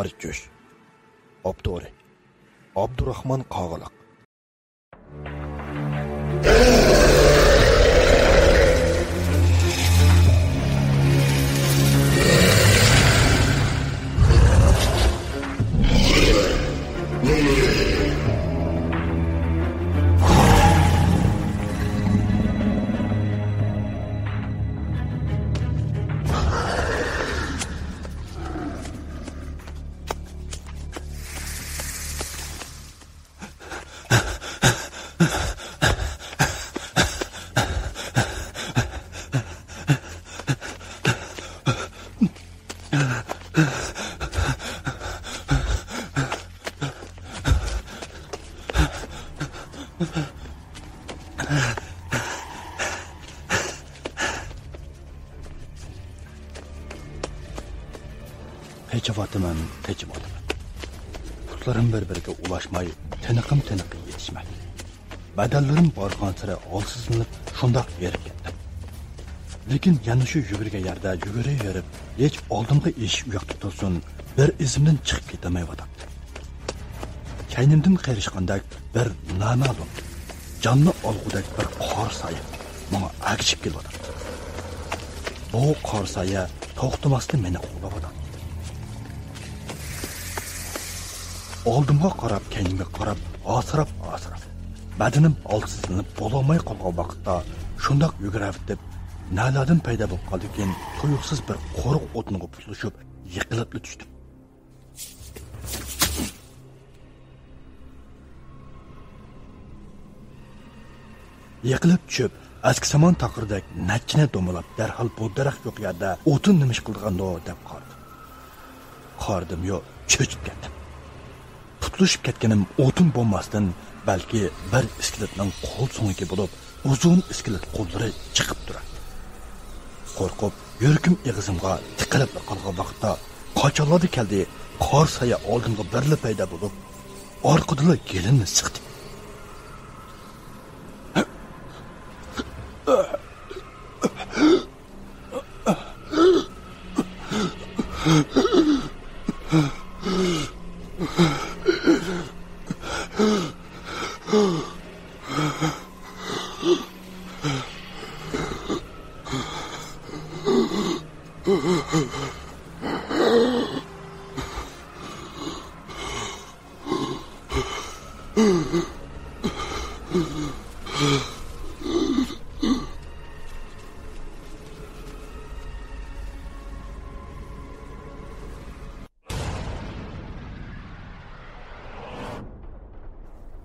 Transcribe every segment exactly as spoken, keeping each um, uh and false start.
ئەرچۆش. ئاپتورى: ئابدۇراخمان قاغىلىق. قېچىۋاتىمەن، قېچىۋاتىمەن. پۇتلىرىم بىر-بىرىگە ئۇلاشماي، تىنىقىم تىنىققا يېتىشمەي. بەدەنلىرىم بارغانسېرى ھالسىزلىنىپ، شۇنداق ئېرىپ كەتتىم. لېكىن يەنە شۇ يۈگۈرگەن يەردە يۈگۈرۈۋېرىپ، ھېچ ئالدىمغا ئېشىش ئۇياقتا تۇرسۇن، بىر ئىزىمدىن چىقىپ كېتەلمەيۋاتاتتىم. كەينىمدىن قېرىشقاندەك بىر نامەلۇم، جاننى ئالغۇدەك بىر قارا سايە ماڭا ئەگىشىپ كېلىۋاتاتتى. بۇ قارا سايە توختىماستىن مېنى قوغلاۋاتاتتى. ئالدىمغا قاراپ، كەينىمگە قاراپ، ھاسىراپ-ھاسىراپ، بەدىنىم ھالسىزلىنىپ بولالماي قالغان ۋاقىتتا، شۇنداق يۈگۈرۈۋېتىپ، نەلەردىن پەيدا بولۇپ قالدىكىن، تۇيۇقسىز بىر قورۇق ئوتۇنغا پۇتلىشىپ، يىقىلىپلا چۈشتۈم. يىقىلىپ چۈشۈپ، ئەسكى سامان تاقىردەك نەچچىنى دومىلاپ، دەرھال بۇ دەرەخ يوق يەردە ئوتۇن نېمە ئىش قىلىدىغاندۇ دەپ قارىدىم. قارىدىميۇ، چۆچۈپ كەتتىم. پۇتلىشىپ كەتكىنىم ئوتۇن بولماستىن، بەلكى بىر ئىسكىلىتنىڭ قول سۆڭىكى بولۇپ، ئۇزۇن ئىسكىلىت قوللىرى چىقىپ تۇراتتى. قورقۇپ، يۈرىكىم ئېغىزىمغا تىقىلىپلا قالغان ۋاقىتتا، قاچانلاردا كەلدى، قارا سايە ئالدىمغا بېرىلا پەيدا بولۇپ، ئارقىدىنلا يېلىننى سىقتى.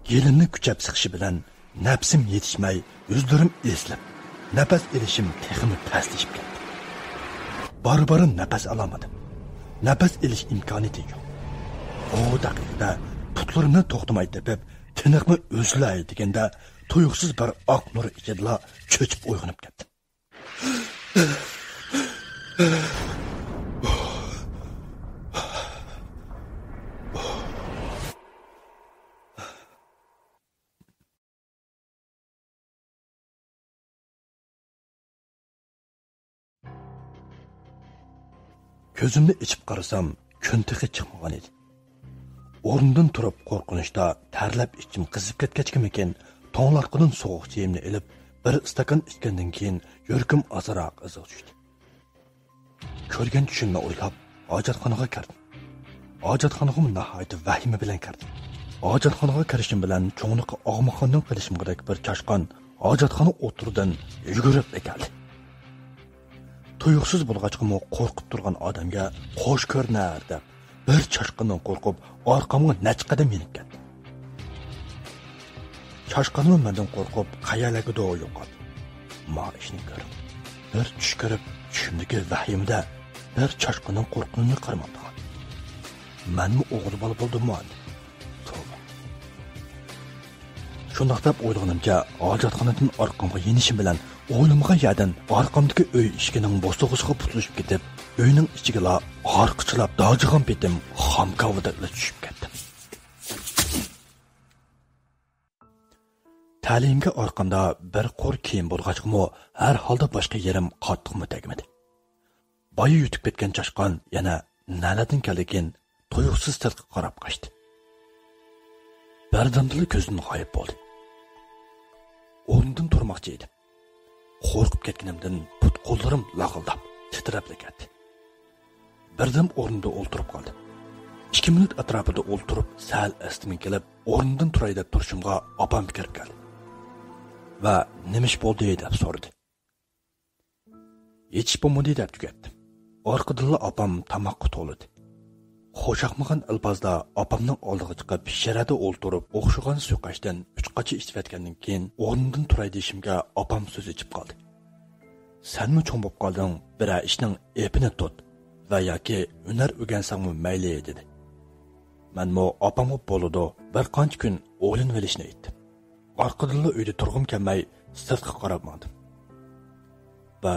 يېلىننى كۈچەپ سىقىشى بىلەن نەپىسىم يېتىشمەي، يۈزلىرىم ئېسىلىپ، نەپەس ئېلىشىم تېخىمۇ تەسلىشىپ كەتتى. بارا-بارا نەپەس ئالالمىدىم. نەپەس ئېلىش ئىمكانىيىتى يوق. ئۇ دەقىقىدە پۇتلىرىمنى توختىماي تېپىپ، تىنىقمۇ ئۈزۈلەي دېگەندە، تۇيۇقسىز بىر ئاق نۇر ئىچىدىلا چۆچۈپ ئويغىنىپ كەتتىم. كۆزۈمنى ئېچىپ قارىسام، كۈن تېخى چىقمىغان ئىدى. ئورنۇمدىن تۇرۇپ قورقۇنچتا تەرلەپ ئىچىم قىزىپ كەتكەچكىمىكىن، توڭلاتقۇدىن سوغۇق چېيىمنى ئېلىپ، بىر ئىستاكان ئىچكەندىن كېيىن يۈرىكىم ئازراق ئىزىغا چۈشتى. كۆرگەن چۈشۈمنى ئويلاپ، ھاجەتخانىغا كىردىم. ھاجەتخانىغىمۇ ناھايىتى ۋەھىمە بىلەن كىردىم. ھاجەتخانىغا كىرىشىم بىلەن چوڭلۇقى ئاغمىخاننىڭ قىلىشىمغىدەك بىر چاشقان ھاجەتخانا ئوتتۇرىدىن يۈگۈرۈپلا كەلدى. تۇيۇقسىز بولغاچقىمۇ قورقۇپ تۇرغان ئادەمگە «خوش كۆرۈنەر» دەپ، بىر چاشقاندىن قورقۇپ، ئارقامغا نەچچە قەدەم يېنىپ كەتتىم. چاشقانمۇ مەندىن قورقۇپ، قەيەرلەرگىدۇر يوقالدى. ما ئىشنى كۆر! بىر چۈش كۆرۈپ، چۈشۈمدىكى ۋەھىمىدە بىر چاشقاننىڭ قورققىنىنى قارىماپتىغان. مەنمۇ ئوغرى بالا بولدۇممۇ ئەمدى؟ توۋا! شۇنداق دەپ ئويلىغىنىمچە، ھاجەتخانىدىن ئارقامغا يېنىشىم بىلەن، ئويلىمىغان يەردىن ئارقامدىكى ئۆي ئىشىكىنىڭ بوسۇغىسىغا پۇتلىشىپ كېتىپ، ئۆينىڭ ئىچىگىلا ھارقىچىلاپ داجىغان پېتىم خام كاۋىدەكلا چۈشۈپ كەتتىم. تەلىيىمگە ئارقامدا بىر قۇر كىيىم بولغاچقىمۇ، ھەر ھالدا باشقا يېرىم قاتتىقمۇ تەگمىدى. بايا يۈتۈپ كەتكەن چاشقان يەنە نەلەردىن كەلدىكىن، تۇيۇقسىز سىرتقا قاراپ قاچتى. بىردەمدىلا كۆزدىن غايىب بولدى. ئورنىدىن تۇرماقچى ئىدى. قورقۇپ كەتكىنىمدىن پۇت-قوللىرىم لاغىلداپ، تىترەپلا كەتتى. بىردەم ئورنىدا ئولتۇرۇپ قالدىم. ئىككى مىنۇت ئەتراپىدا ئولتۇرۇپ، سەل ئەستىمگە كېلىپ، ئورنىدىن تۇراي دەپ تۇرۇشۇمغا ئاپام كىرىپ كەلدى ۋە «نېمە ئىش بولدى؟» دەپ سورىدى. «ھېچ ئىش بولمىدى» دەپ تۈگەتتىم. ئارقىدىنلا ئاپام تاماققا تولىدى. خۇشياقمىغان ئەلپازدا ئاپامنىڭ ئالدىغا چىقىپ، شىرەدە ئولتۇرۇپ، ئوخشىغان سۇيىقاشتىن ئۈچ قاچا ئىچىۋەتكەندىن كېيىن، ئورنىدىن تۇراي دېيىشىمگە، ئاپام سۆز ئېچىپ قالدى. «سەنمۇ چوڭ بولۇپ قالدىڭ، بىرەر ئىشنىڭ ئېپىنى تۇت ۋە ياكى ھۈنەر ئۆگەنسەڭمۇ مەيلى» دېدى. مەنمۇ ئاپامغا «بولىدۇ، بىر قانچە كۈن ئويلىنىۋېلىشنى» ئېيتتىم. ئارقىدىنلا ئۆيدە تۇرغۇم كەلمەي، سىرتقا قاراپ ماڭدىم. ۋە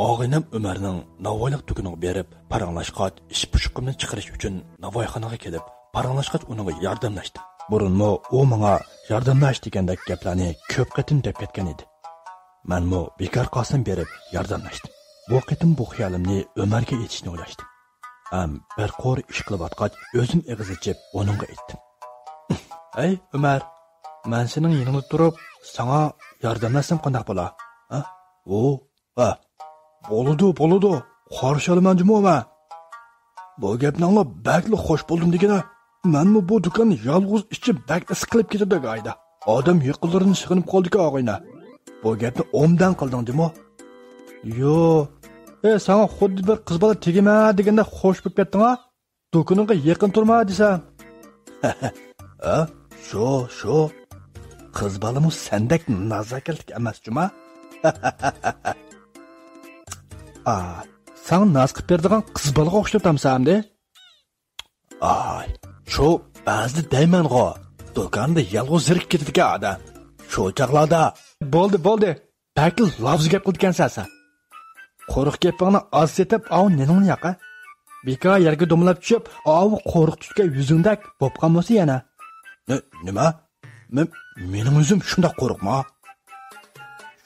ئاغىنەم ئۆمەرنىڭ ناۋايلىق دۇكىنىغا بېرىپ پاراڭلاشقاچ، ئىش پۇشۇقۇمنى چىقىرىش ئۈچۈن ناۋايخانىغا كېلىپ پاراڭلاشقاچ، ئۇنىڭغا ياردەملەشتىم. بۇرۇنمۇ ئۇ ماڭا ياردەملەش دېگەندەك گەپلەرنى كۆپ قېتىم دەپ كەتكەن ئىدى. مەنمۇ بىكار قالسام بېرىپ ياردەملەشتىم. بۇ قېتىم بۇ خىيالىمنى ئۆمەرگە ئېيتىشنى ئويلاشتىم. ھەم بىر قۇر ئىش قىلىۋاتقاچ، ئۆزۈم ئېغىز ئېچىپ ئۇنىڭغا ئېيتتىم. «ھەي ئۆمەر، مەن سېنىڭ يېنىڭدا تۇرۇپ ساڭا ياردەملەشسەم قانداق بولا؟ ھە؟ ئۇ، ھە، بولىدۇ، بولىدۇ، قارشى ئالىمەن جۇمۇ مەن. بۇ گەپنى ئاڭلاپ بەكلا خوش بولدۇم دېگىنە. مەنمۇ بۇ دۇكاننى يالغۇز ئىچىپ بەك ئىس قىلىپ كېتىدۇ ئايدا. ئادەم يېقىنلىرىدىن سېغىنىپ قالدىكەن ئاغىنە. بۇ گەپنى ئوبدان قىلدىڭ جۇمۇ.» «يو، ئە، ساڭا خۇددى بىر قىز بالا تېگىمە دېگەندەك خوش بولۇپ كەتتىڭ ھە. دۇكىنىڭغا يېقىن تۇرما دېسەم.» «ھە، شۇ، شۇ. قىز بالىمۇ سەندەك نازاكەتلىك ئەمەس جۇما.» «ئا، ساڭا ناز قىلىپ بېرىدىغان قىز بالىغا ئوخشىتىۋاتامسەن ئەمدى؟» «ئاي، شۇ بەزىدە دەيمەنغۇ، دۇكاندا يالغۇز زېرىكىپ كېتىدىكەن ئادەم. شۇ چاغلاردا.» «بولدى، بولدى. بەكلا لاۋزا گەپ قىلىدىكەنسەن سەن. قۇرۇق گېپىڭنى ئاز ئېتىپ، ئاۋۇ نېنىڭنى ياق، ھە؟ بىكار يەرگە دومىلاپ چۈشۈپ، ئاۋۇ قورۇق تۈسكەن يۈزۈڭدەك بوپ قالمىسۇن يەنە.» «نە-، نېمە؟ مە-، مېنىڭ يۈزۈم شۇنداق قورۇقما؟»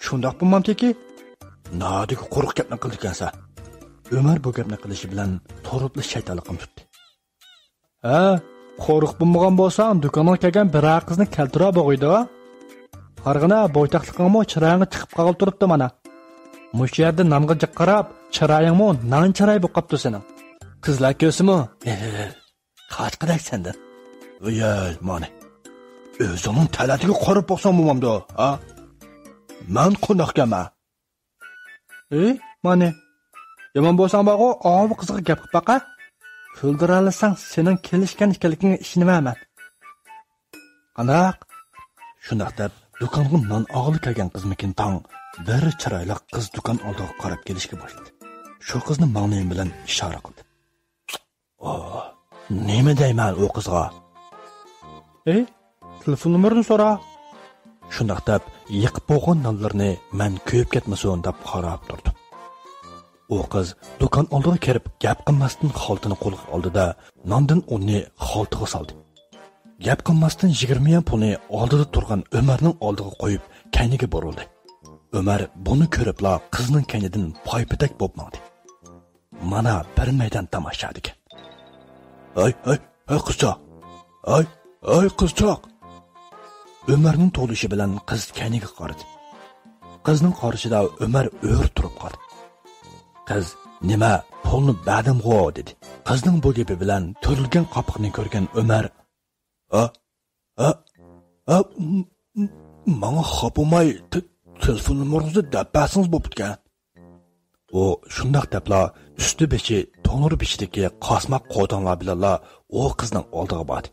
«شۇنداق بولمامتىكى.» «نادىكى قۇرۇق گەپنى قىلىدىكەنسەن.» ئۆمەر بۇ گەپنى قىلىشى بىلەن تۇرۇپلا شەيتانلىقىم تۇتتى. «ھە، قورۇق بولمىغان بولساڭ، دۇكانغا كەلگەن بىرەر قىزنى كەلتۈرە بوغۇيدۇ. قارىغىنا، بويتاقلىقىڭمۇ چىرايىڭغا چىقىپ قالغىلى تۇرۇپتۇ مانا. مۇشۇ يەردە نانغا جىق قاراپ، چىرايىڭمۇ نان چىراي بولۇپ قاپتۇ سېنىڭ. قىزلار كۆرسىمۇ، قاچقۇدەك سەندىن.» «ۋىيەي، مانى. ئۆزۈڭنىڭ تەلەتىگە قاراپ باقساڭ بولمامدۇ، ھا؟ مەن قانداقكەنمەن؟» «ئى، مانى. يامان بولساڭ بارغۇ، ئاۋۇ قىزغا گەپ قىلىپ باقە. كۈلدۈرەلىسەڭ سېنىڭ كېلىشكەن ئىكەنلىكىڭگە ئىشىنىمەن مەن.» «قانداق؟» شۇنداق دەپ، دۇكانغا نان ئالغىلى كەلگەن قىزمىكىن تاڭ بىر چىرايلىق قىز دۇكان ئالدىغا قاراپ كېلىشكە باشلىدى. شۇ قىزنى ماڭا نېمە بىلەن ئىشارە قىلدى. «ئوھ، نېمە دەيمەن ئۇ قىزغا؟» «ئى، تېلېفون نومۇرىنى سورا.» شۇنداق دەپ، يېقىپ بولغان نانلىرىنى مەن كۆيۈپ كەتمىسۇن دەپ قاراپ تۇردۇم. ئۇ قىز دۇكان ئالدىغا كىرىپ گەپ قىلماستىن خالتىنى قولىغا ئالدى-دە، ناندىن ئوننى خالتىغا سالدى. گەپ قىلماستىن يىگىرمە يۈەن پۇلنى ئالدىدا تۇرغان ئۆمەرنىڭ ئالدىغا قويۇپ، كەينىگە بۇرۇلدى. ئۆمەر بۇنى كۆرۈپلا قىزنىڭ كەينىدىن پايپىتەك بولۇپ ماڭدى. مانا بىر مەيدان تاماشا دېگەن. «ھەي، ھەي، ھەي قىزچاق! ھەي، ھەي قىزچاق!» ئۆمەرنىڭ توۋلىشى بىلەن قىز كەينىگە قارىدى. قىزنىڭ قارىشىدا ئۆمەر ئۆرە تۇرۇپ قالدى. قىز، «نېمە، پۇلنى بەردىمغۇ؟» دېدى. قىزنىڭ بۇ گېپى بىلەن تۈرۈلگەن قاپىقىنى كۆرگەن ئۆمەر، «ھە؟ ھە؟ ھە؟ م-، م-، ماڭا خاپا بولماي، ت-، تېلېفون نومۇرىڭىزنى دەپ بەرسىڭىز بوپتىكەن.» ئۇ شۇنداق دەپلا ئۈستى بېشى تونۇر بېشىدىكى قاسماق قوتانلار بىلەنلا ئۇ قىزنىڭ ئالدىغا باردى.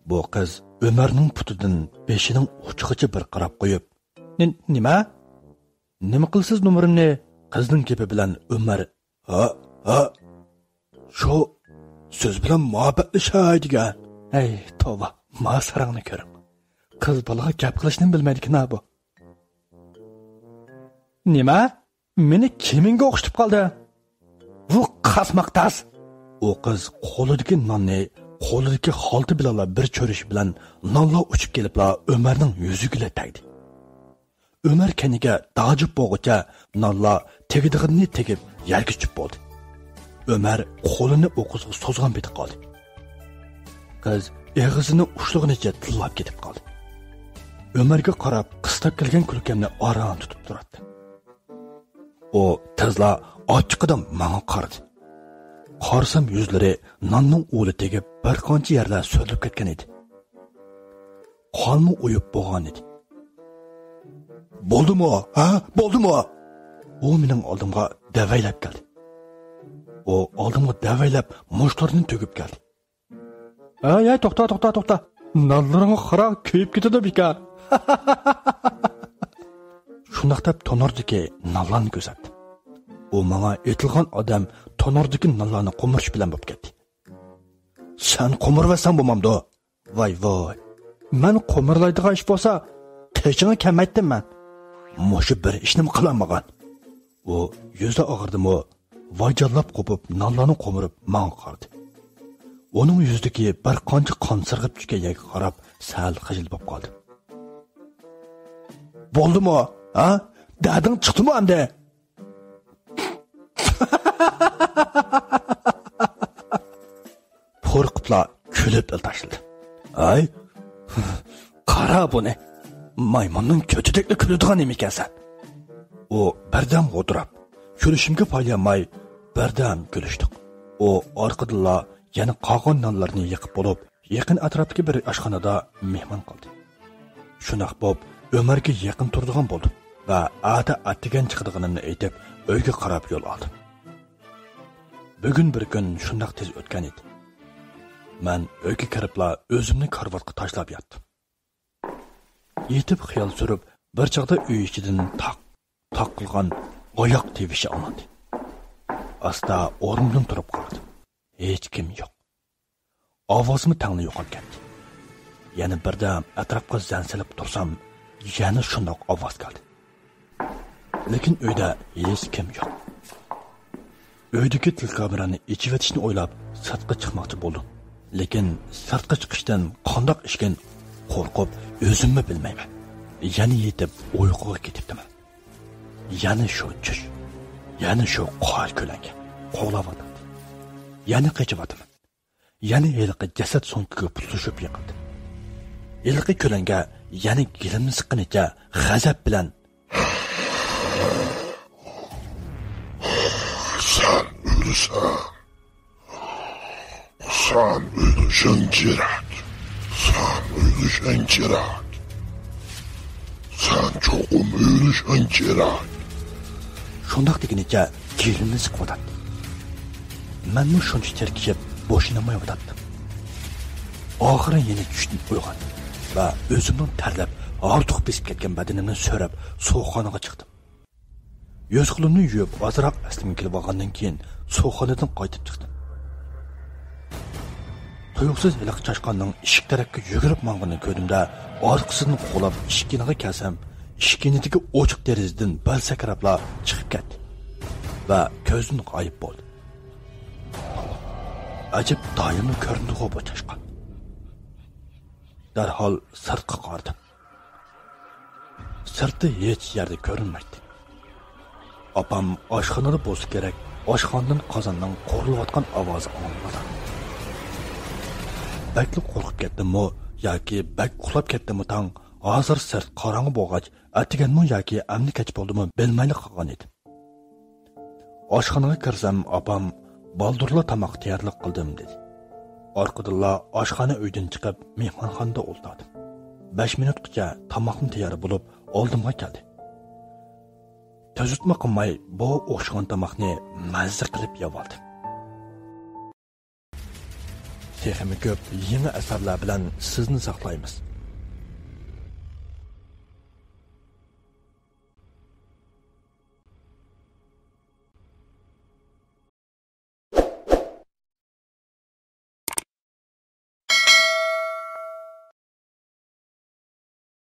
بۇ قىز ئۆمەرنىڭ پۇتىدىن بېشىنىڭ ئۇچىغىچە بىر قاراپ قويۇپ، «نې-، نېمە؟ نېمە قىلىسىز نومۇرۇمنى؟» قىزنىڭ گېپى بىلەن ئۆمەر، «ھە، ھە، شۇ سۆز بىلەن مۇھەببەتلىشەي دېگەن.» ھەي، توۋا، ما ساراڭنى كۆرۈڭ. قىز بالىغا گەپ قىلىشنى بىلمەيدىكەن ھا بۇ. «نېمە؟ مېنى كىمىڭگە ئوخشىتىپ قالدى؟ ۋۇ قاسماق تاس!» ئۇ قىز قولىدىكى ناننى قولىدىكى خالتا بىلەنلا بىر چۆرۈشى بىلەن نانلار ئۇچۇپ كېلىپلا ئۆمەرنىڭ يۈزىگىلا تەگدى. ئۆمەر كەينىگە داجىپ بولغۇچە نانلار تېگىدىغىنىنى تېگىپ يەرگە چۈشۈپ بولدى. ئۆمەر قولىنى ئۇ قىزغا سوزغان پېتى قالدى. قىز ئېغىزىنى ئۇشلىغىنىچە تىللاپ كېتىپ قالدى. ئۆمەرگە قاراپ قىستاپ كەلگەن كۈلكەمنى ئاران تۇتۇپ تۇراتتىم. ئۇ تېزلا ئاچچىقىدىن ماڭا قارىدى. قارىسام يۈزلىرى ناننىڭ ئۇلى تېگىپ بىر قانچە يەرلەر سۈرۈلۈپ كەتكەن ئىدى. قانمۇ ئۇيۇپ بولغان ئىدى. بولدىمۇ؟ ھە؟ بولدىمۇ؟ ئۇ مېنىڭ ئالدىمغا دەۋەيلەپ كەلدى. ئۇ ئالدىمغا دەۋەيلەپ مۇشتلىرىنى تۈگۈپ كەلدى. ھەي، ھەي، توختا، توختا، توختا. نانلىرىڭغا قارا، كۆيۈپ كېتىدۇ بىكار. شۇنداق دەپ تونۇردىكى نانلارنى كۆرسەتتى. ئۇ ماڭا ئېتىلغان ئادەم تونۇردىكى نانلارنى قومۇرۇش بىلەن بولۇپ كەتتى. سەن قومۇرۇۋەتسەڭ بولمامدۇ؟ ۋاي، ۋاي. مەن قومۇرلايدىغان ئىش بولسا، قېشىڭغا كەلمەيتتىم مەن. مۇشۇ بىر ئىشنىمۇ قىلالمىغان. ئۇ يۈزى ئاغرىدىمۇ، ۋايجانلاپ قوپۇپ، نانلارنى قومۇرۇپ ماڭا قارىدى. ئۇنىڭ يۈزىدىكى بىر قانچە قان سىرغىپ چۈشكەن يەرگە قاراپ، سەل خىجىل بولۇپ قالدىم. بولدىمۇ؟ ھە؟ دەردىڭ چىقتىمۇ ئەمدى؟ قورقۇپلا كۈلۈپ تاشلىدى. ھەي، قارا بۇنى. مايمۇننىڭ كۆتىدەكلا كۈلىدىغان نېمىكەنسەن؟ ئۇ بىردەم غودراپ، كۈلۈشۈمگە پايلىيالماي، بىردەم كۈلۈشتۇق. ئۇ ئارقىدىنلا يەنە قالغان نانلىرىنى يېقىپ بولۇپ، يېقىن ئەتراپتىكى بىر ئاشخانىدا مېھمان قىلدى. شۇنداق بولۇپ، ئۆمەرگە يېقىن تۇرىدىغان بولدۇم ۋە ئەتە ئەتىگەن چىقىدىغىنىمنى ئېيتىپ، ئۆيگە قاراپ يول ئالدىم. بۈگۈن بىر كۈن شۇنداق تېز ئۆتكەن ئىدى. مەن ئۆيگە كىرىپلا ئۆزۈمنى كارىۋاتقا تاشلاپ ياتتىم. يېتىپ خىيال سۈرۈپ، بىر چاغدا ئۆي ئىچىدىن تاق، تاق قىلغان ئاياق تىۋىشى ئاڭلاندى. ئاستا ئورنۇمدىن تۇرۇپ قارىدىم. ھېچكىم يوق. ئاۋازمۇ تەڭلا يوقاپ كەتتى. يەنە بىردەم ئەتراپقا زەن سېلىپ تۇرسام، يەنە شۇنداق ئاۋاز كەلدى. لېكىن ئۆيدە ھېچكىم يوق. ئۆيدىكى تېلېكامېرانى ئېچىۋېتىشنى ئويلاپ، سىرتقا چىقماقچى بولدۇم. لېكىن سىرتقا چىقىشتىن قانداق ئىشكىن قورقۇپ، ئۆزۈممۇ بىلمەيمەن. يەنە يېتىپ ئۇيقۇغا كېتىپتىمەن. يەنە شۇ چۈش، يەنە شۇ قارا كۆلەڭگە قوغلاۋاتاتتى. يەنە قېچىۋاتىمەن. يەنە ھېلىقى جەسەت سۆڭىكىگە پۇتلىشىپ يىقىلدىم. ھېلىقى كۆلەڭگە يەنە گېلىمنى سىققىنىچە غەزەپ بىلەن، سەن ئۆلىسەن. سەن ئۆلۈشۈڭ كېرەك. سەن ئۆلۈشۈڭ كېرەك. سەن چوقۇم ئۆلۈشۈڭ كېرەك. شۇنداق دېگىنىچە گېلىمنى سىقىۋاتاتتى. مەنمۇ شۇنچە تىركىشىپ بوشىنالمايۋاتاتتىم. ئاخىرى يەنە چۈشتىن ئويغاندىم ۋە ئۆزۈمنىڭ تەرلەپ، ھاردۇق بېسىپ كەتكەن بەدىنىمنى سۆرەپ، سۇخانىغا چىقتىم. يۈز-قولۇمنى يۇيۇپ، ئازراق ئەسلىمگە كېلىپ ئالغاندىن كېيىن، سۇخانىدىن قايتىپ چىقتىم. تۇيۇقسىز ھېلىقى چاشقاننىڭ ئىشىك تەرەپكە يۈگۈرۈپ ماڭغىنىنى كۆردۈم-دە، ئارقىسىدىن قوغلاپ ئىشىك يېنىغا كەلسەم، ئىشىك يېنىدىكى ئوچۇق دېرىزىدىن بەل سەكرەپلا چىقىپ كەتتى ۋە كۆزدىن غايىب بولدى. ئەجەب دائىملا كۆرۈنىدىغۇ بۇ چاشقان. دەرھال سىرتقا قارىدىم. سىرتى ھېچ يەردە كۆرۈنمەيتتى. ئاپام ئاشخانىدا بولسا كېرەك، ئاشخانىدىن قازاننىڭ قورۇلۇۋاتقان ئاۋازى ئاڭلىنىدۇ. بەكلا قورقۇپ كەتتىممۇ ياكى بەك ئۇخلاپ كەتتىممۇ تاڭ، ھازىر سىرت قاراڭغۇ بولغاچ، ئەتىگەنمۇ ياكى ئەمدى كەچ بولدىمۇ بىلمەيلا قالغان ئىدىم. ئاشخانىغا كىرسەم، ئاپام، بالدۇرلا تاماق تەييارلىق قىلدىم، دېدى. ئارقىدىنلا ئاشخانا ئۆيدىن چىقىپ، مېھمانخانىدا ئولتۇردۇم. بەش مىنۇتقىچە تاماقمۇ تەييار بولۇپ، ئالدىمغا كەلدى. تۈزۈتمە قىلماي، بۇ ئوخشىغان تاماقنى مەززە قىلىپ يەۋالدىم. تېخىمۇ كۆپ يېڭى ئەسەرلەر بىلەن سىزنى ساقلايمىز.